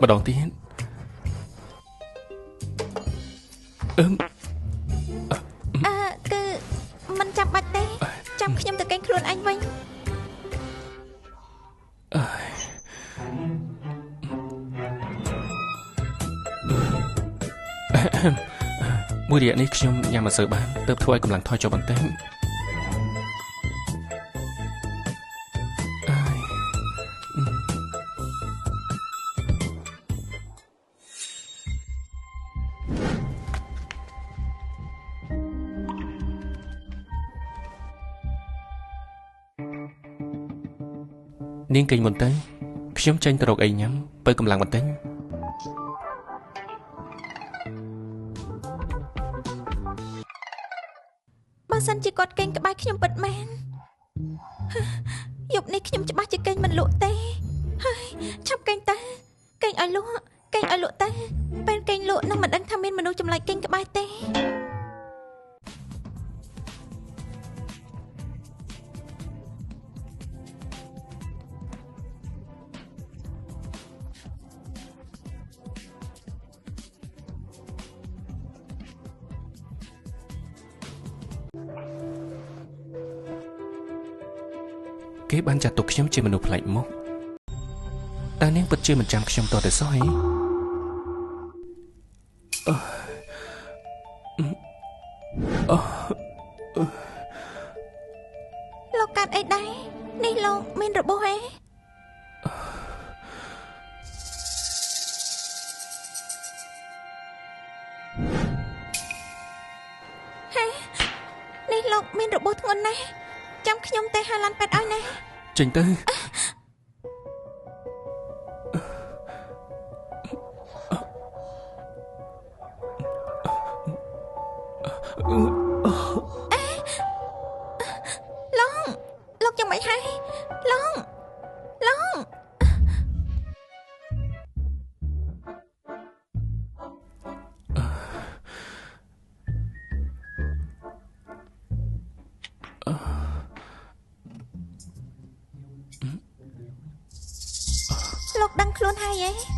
ម្ដងទៀតអឹម អឺគឺមិនចាំបាច់ទេចាំខ្ញុំទៅកេងខ្លួនឯងវិញ មួយរយៈនេះខ្ញុំញ៉ាំមិនសូវបានទើបធ្វើឲ្យកម្លាំងថយចុះបន្តិចអើយនាងគេងមុនទៅខ្ញុំចេញទៅរកអីញ៉ាំបើកម្លាំងបន្តិច បើសិនជាគាត់កេងក្បែរខ្ញុំពិតមែនយប់នេះខ្ញុំច្បាស់ជាកេងមិនលក់ទេហើយឆាប់កេងតាកេងឲ្យលក់កេងឲ្យលក់តាពេលកេងលក់នឹងមិនដឹងថាមានមនុស្សចម្លែកកេងក្បែរទេ គេបានចាត់ទុកខ្ញុំជាមនុស្សប្លែកមុខតើនាងពិតជាមិនចាំខ្ញុំតតែសោះហីអឺអឺ លោកកាត់អីដែរនេះលោកមានរបួសហេហេនេះលោកមានរបួសធ្ងន់ណាស់ចាំខ្ញុំទៅហៅឡានពេទ្យឲ្យណា ចេញទៅ លោកលោកយ៉ាងម៉េចហើយលោកលោកលោកដឹងខ្លួនហើយទេ